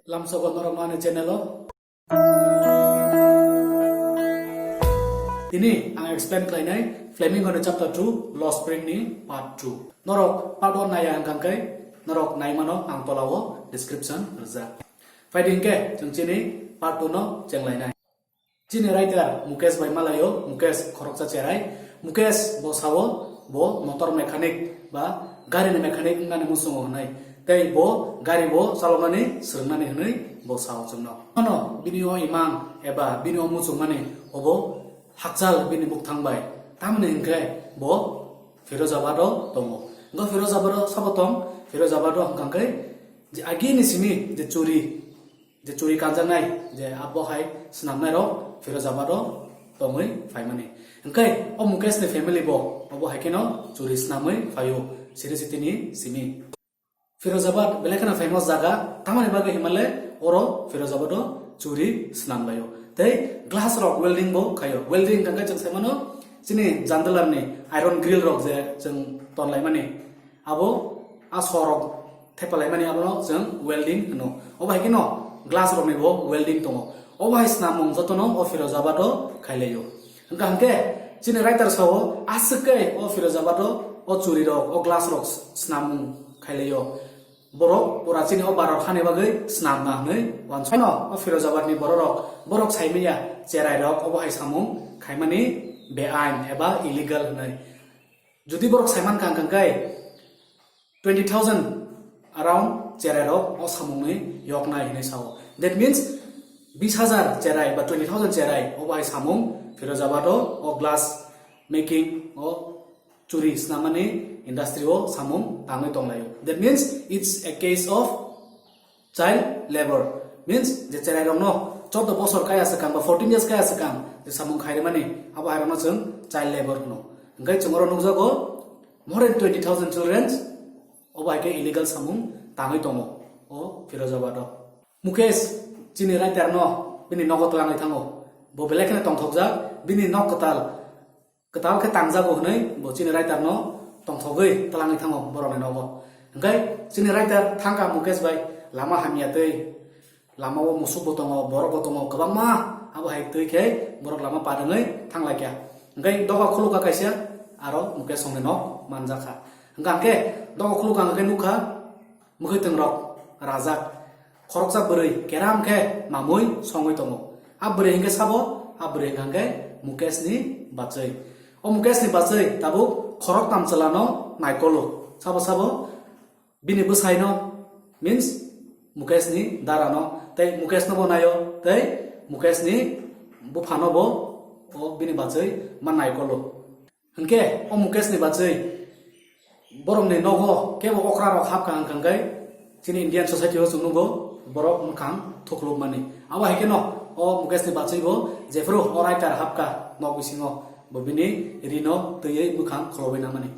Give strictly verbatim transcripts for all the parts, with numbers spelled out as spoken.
Lamsogo norok mani channel o. Tini ang explain khlainai Flamingo ni chapter two, Lost Spring ni part two. Norok part one naya hwnkha khe norok naimano ang tola o description rijak. Phaidi hwnkhe chwng chini part two no chenglainai. Chini writer Mukesh bai malaio, Mukesh khoroksa cherai. Mukesh bo sao bo motor mechanic ba gari ni mechanic wngmani muchungo hwnwi. Tei bo gari bo chaloknani swrwngnani hwnwi bo sao chwngno. Ano bini o imang eba bini o muchungmani obo hakchal bini bukthang bai. Tamoni hwnkhe bo Firozabad o tongo. Hwnkhe Firozabad o sabo tong, Firozabad o hwnkha khe je agini simi je churi je churi kanjaknai, je abo hai swnamnai rok Firozabad o tongwi phaimani. Hwnkhe o Mukesh ni family bo obo hai kheno churi swnamwi phaio, siri sitini simi. Firozabad belai kheno famous jaga, tamoni bagwi himale oro Firozabad o churi swnam laio. Tei glass rok welding bo khaio. Welding hwnkhe chwng sai mano chini jandalar ni iron grill rok je chwng ton laimani. Abo a sorok thepalaimani abono chwng welding hwno. Obo hai kheno glass rokni bo welding tongo. Obo hai snamung jotono o Firozabad o khailaio. Hwnkha hwnkhe chini writer sao aswk khe o Firozabad o o churi rok, o glass rok snamung khailaio. Borok pura chini o Bharat hani bagwi snamna hwnwi uansukno o Firozabad ni bororok, borok saimanya cherai rok obo hai samung khaimani beain eba illegal hwnwi. Jodi borok saiman kha hwnkha khe twenty thousand around cherai rok o samungni yoknai hinwi sao. That means bis hajar cherai ba twenty thousand cherai obo hai samung Firozabad o, o glass making o churi snamani industry o samung tangwi tonglaio. That means it's a case of child labor, means je cherai rokno chordo bosor kaya swkang ba fourteen years kaya swkang je samung khairmani, abo hai rokno chwng child labor hwno. Hwnkhe chwng oro nukjago more than twenty thousand children obo hai khe illegal samung tangwi tongo o Firozabad o. Mukesh chini writer no bini nogo twlangwi thango, bo belai kheno tongthokjak, bini nok kwtal kwtal khe tangjago hwnwi bo chini writer no tongthogwi twlangwi thango borokni nogo. Hwnkhe chini writer thangkha Mukesh bai lama hamya twi, lama o musuk bo tongo, borok bo tongo kwbangma, abo hai twi khe borok lama parwngwi thanglaikha. Hwnkhe doga khulukha kaisa, aro Mukesh songni nok manjakha. Hwnkha hwnkhe doga khulukha hwnkhe nukha, mwkhwtwng rok rajak. Khoroksa bwrwi keram khe mamwi songwi tongo. A bwrwi hinkhe sabo, a bwrwi hinkha khe Mukesh ni bachwi. O Mukesh ni bachwi tabuk khoroktam chwla no naikolo. Sabo sabo bini bwsai no, means Mukesh ni dara no, tei Mukesh no bo naio, tei Mukesh ni bupha no bo o bini bachwi ma naikolo. Hwnkhe o Mukesh ni bachwi borokni nogo kebo okra rok hapkha hwnkha hwnkhe chini Indian society o chwng nugo borok mwkhang thuklubmani. Abo hai kheno o Mukesh ni bachwi bo jephru o writer hapkha nok bisingo, bo bini rino twiwi mwkhang kholobwi nangmani.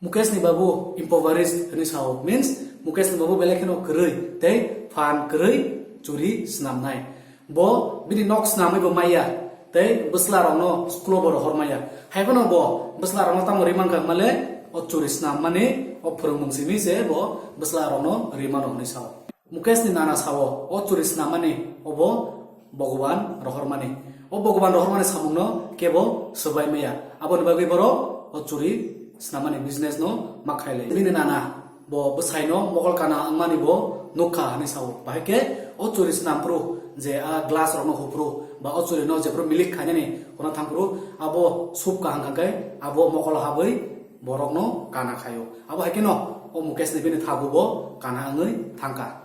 Mukesh ni babu impoverished hwnwi sao, means Mukesh ni babu belai kheno kwrwi tei phan kwrwi churi snamnai. Bo bini nok snamwi bo maya, tei bwsla rokno school o bo rohor maya. Hai phano bo bwsla rokno tamo ri mankha hwnmale, o churi snam mani, o phwrwngmung simi se bo bwsla rokno ri mano hwnwi sao. Mukesh ni nana sao, o churi snam mani obo Bhagwan rohor mani. O Bhagwan rohor mani samungno kebo swbai maya. Aboni bagwi borok o churi snam mani business no ma khailai. Bini nana bo bwsaino mokol kana wngmani bo nukha hwnwi sao. Bahai khe o churi snam phuru je a glass rokno huphuru ba o churino jephru milik khainani kono thang phuru abo sub kaham kha khe abo mokol habwi borokno kana khaio. Abo hai kheno o Mukesh ni bini thagu bo kana wngwi thangkha.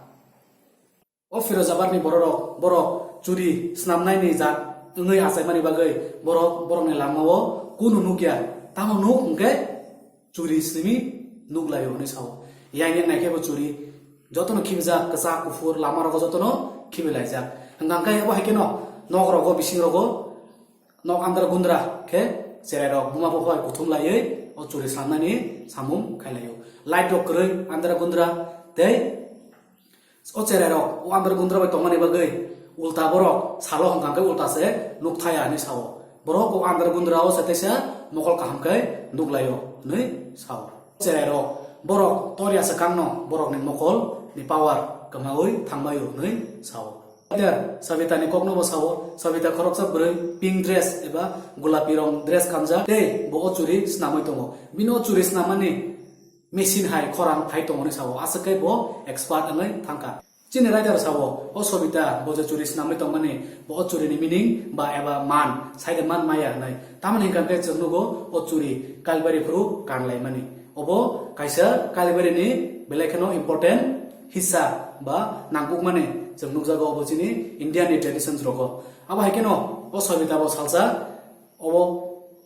O Firozabad ni bororok, borok churi snamnai ni jat wngwi achaimani bagwi borok borokni lama o kunu nukya, tamo nuk hwnkhe churi simi nuklaio hwnwi sao. Yang yang naikhe bo churi jotono khibijak, kwchak, kuphur, lama rogo jotono khibilaijak. Hwnkha hwnkhe abo hai kheno nok rogo, bising rogo, nok andra gundra khe cherai rok buma bo bai kuthum laiwi o churi snamnani samung khailaio. Light rok kwrwi andra gundra tei o cherai rok o andra gundra bai tongmani bagwi ulta borok salo hwnkha hwnkhe ulta se nuk thaya hinwi sao. Borok o andra gundra o se teisa mokol kaham khe nuk laio hinwi sao. Cherai rok borok torya swkang no borok ni mokol ni power kwmaui thangbaio hwnwi sao. Later Sabitani kokno bo sao, Sabita khoroksa bwrwi pink dress eba gulapi rong dress kamjak tei bo o churi snamwi tongo. Bini o churi snamani machine hai khorang phai tongo hwnwi sao, aswk khe bo expert wngwi thangkha. Chini writer sao, o Sabita bo je churi snamwi tongmani, bo o churini meaning ba eba man, saide man maya hwnwi. Tamoni hwnkha khe chwng nugo o churi Kalibari phuru kanlaimani. Obo kaisa Kalibarini belai kheno important hissa ba nangkukmani chwng nukjago obo chini Indiani traditions rogo. Abo hai kheno o Sabita bo salsa obo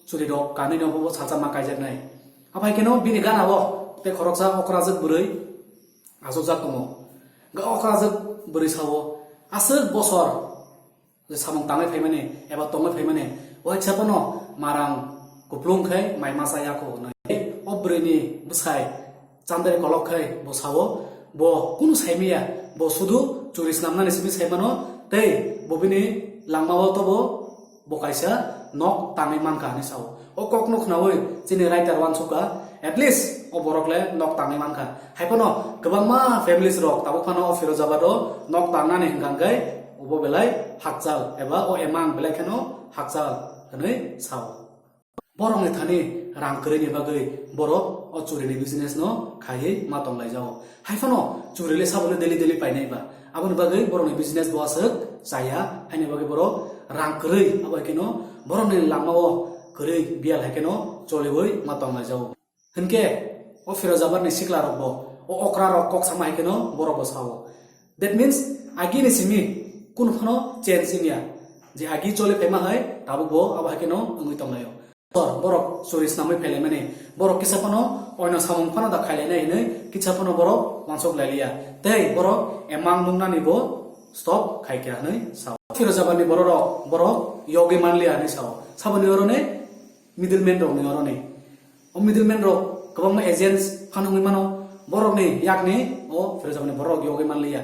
churi rok kanwi no bo salsa ma kaijaknai. Abo hai kheno bini gana o tei khoroksa okrajwk bwrwi achukjak tongo. Ga okrajwk bwrwi sao, aswk bosor je samung tangwi phaimani eba tongwi phaimani, waisa phano marang kuplung khai mai masa yako hwnwi. O bwrwini bwsai chandari kolok khai bo sao, bo kunu saimaya, bo sudu churi snamnani simi saimano tei bo bini langmao tobo bo kaisa nok tangwi mankha hwnwi sao. O kokno khnaui chini writer wansukha, at least o borok le nok tangwi mankha. Hai phano kwbangma families rok tabuk phano o Firozabad o nok tangnani hwnkha hwnkhe obo belai hakchal eba o emang belai kheno hakchal hwnwi sao. Borokni thani rang kwrwini bagwi borok o churini business no khaiwi ma tonglaijao. Hai phano churi le sabole daily daily painai ba. Aboni bagwi borokni business bo aswk chaya, haini bagwi borok rang kwrwi, abo hai kheno borokni langmao kwrwi biyal hai kheno choliwi ma tonglaijao. Hinkhe o Firozabadni siklarokbo, o okrarok kok sama hai kheno borokbo sao. That means, agini simi kunu phano change wngya. Je agi choli phaima hai, tabukbo abo hai kheno wngwi tonglaio. Bor-, borok churi snamwi phailaimani, borok kisa phano oino samung phano da khailainai hinwi kisa phano borok wansuk lailiya. Tei borok emang nungnani bo stop khaikha hinwi sao. Firozabadni bororok, borok yogi manliya hinwi sao. Saboni oroni middleman rokni oroni. O middleman rok kwbangma agents phano wngwi mano. Borokni yakni o Firozabadni bororok yogi manliya.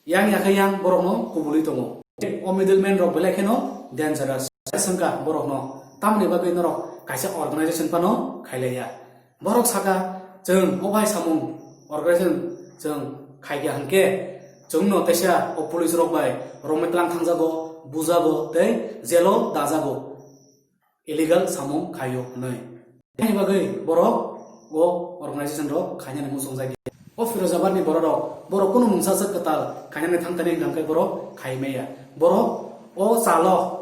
Yang yakhe yang borokno kubului tongo. O middleman rok belai kheno dangerous. Swngkha borokno, tamoni bagwi norok kaisa organization phano khailaiya. Borok saka, chwng o bai samung organization chwng khaikha hwnkhe, chwngno teisa o police rok bai romwi tlang thangjago, bujago tei jail o dajago. Illegal samung khaio hwnwi. Haini bagwi borok o organization rok khainani muchungjagwi. O Firozabadni bororok, borok kunu mungsa swk kwtal khainani thangtani hwnkha hwnkhe borok khai maya. Borok o chalo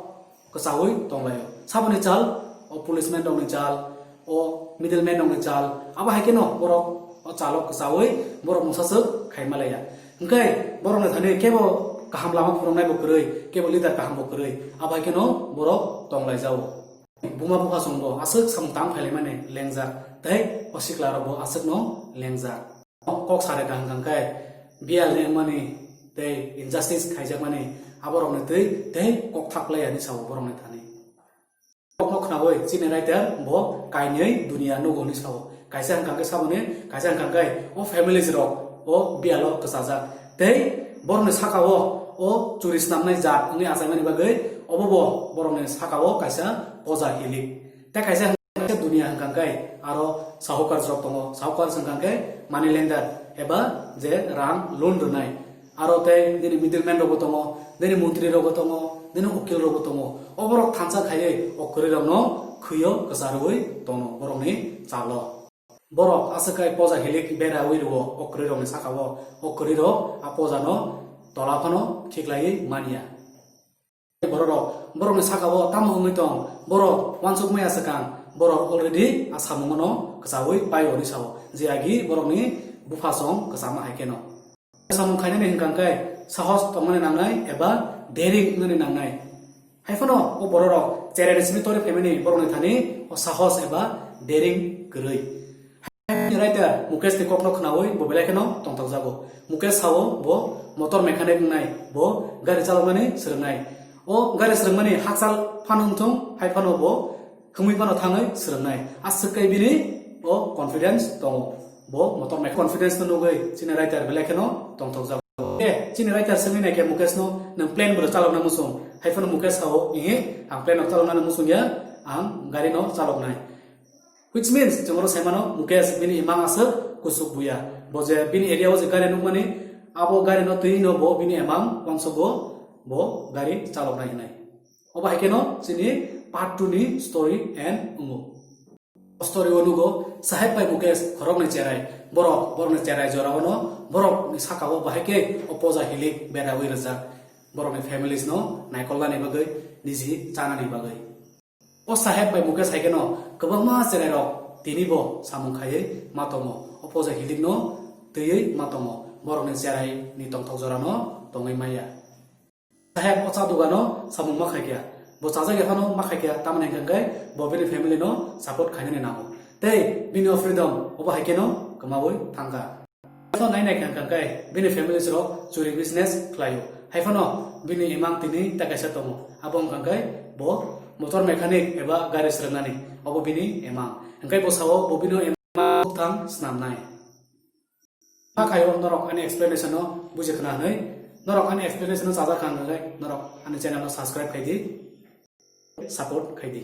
kwchaui tonglaio. Saboni chal, o policeman rokni chal, o middleman rokni chal, abo hai kheno borok o chalo kwchaui borok mungsa swk khai malaya. Hwnkhe borokni thani kebo kaham lama phurungnai bo kwrwi, kebo leader kaham bo kwrwi, abo hai kheno borok tonglaijao. Buma bupha chwngbo aswk samung tang phailaimani lengjak, tei o sikla rokbo aswkno lengjak. Kok sare kaham kangkhe biyal ni wngmani tei injustice khaijakmani aborokni twi tei kok thak lai ani sao borokni thani. Kokno khnaui chini writer bo kainwi dunia nugo ni sao. Kaisa hwnkha khe saboni, kaisa hwnkha khe o families rok o biyalo kwchajak. Tei borokni sakao o churi snamnai jat wngwi achaimani bagwi obo bo borokni sakao kaisa poja hilik. Tei kaisa hwnkha khe dunia hwnkha khe aro sahukar rok tongo. Sahukar hwnkha khe money lender eba je rang loan rwnai. Aro tei nini middleman rokbo tongo, nini montri rokbo tongo, nini ukil rokbo tongo. O borok thansa khaiwi o kwrwi rokno khwio kwcharwi tono borokni chalo. Borok aswk khai poja hilik beraui rwo o kwrwi rokni sakao, o kwrwi rok a poja no tola phano khiklaiwi manya. Borok rok, borokni sakao tamo wngwi tong, borok wansuk maya swkang, borok already a samungono kwchaui paio hwnwi sao, je agi borokni buphasong kwchama hai kheno. Samung khainani hwnkha khe sahos tongmani nangnai eba daring wngnani nangnai. Haiphano o bororok chereni simi tori phaimani borokni thani o sahos eba daring kwrwi. Writer Mukesh ni kokno khnaui bo belai kheno tongthokjago. Mukesh sao bo motor mechanic wngnai, bo gari chaloknani swrwngnai. O gari swrwngmani hakchal phano wngthung, hai phano bo himwi phano thangwi swrwngnai. Aswk khe bini o confidence tongo. Bo motor mechanic confidence no nugwi chini writer belai kheno tongthokjago. Khe chini writer swngwi naikhe Mukesh no, "Nwng plane bwrwi chalokna muchung?" Hai phano Mukesh sao, "Ihi, ang plane no chaloknani muchung ya, ang gari no chaloknai." Which means, chwng oro sai mano, Mukesh bini imang aswk kuchuk buya. Bo je bini area o je gari nukmani, Abo gari no twi no bo bini emang wangsugo bo gari chaloknai hinai. Obo hai kheno chini part two ni story end wngo. Story o nugo Saheb bai Mukesh khoroknwi cherai. Borok, borokni cherai jora o no borokni saka o bahai khe o poja hilik berawi rijak. Borokni families no naikolnani bagwi, niji chanani bagwi. O Saheb bai Mukesh hai kheno kwbangma cherai rok tini bo samung khaiwi ma tongo. O poja hilik no twiwi ma tongo. Borokni cherai ni tongthok jora no tongwi maya. Saheb o cha dogano samung ma khaikya. Bo chajak ya phano ma khaikya, tamni hwnkhe bo bini family no support khainani nango. Tei bini o freedom obo hai kheno kwmawi thangkha. Phano nai nai kha hwnkhe bini family rok churi business khlaio. Hai phano bini imang tini ta kaisa tongo. Abo hwnkhe bo motor mechanic eba gari srwngnani. Obo bini imang. Hwnkhe bo sao bo bini o imang thang snamnai. Ma khaio norok ani explanation no buji khna hwnwi, norok ani explanation no chajak kha hwnwi norok ani channel no subscribe khai di, support khai di.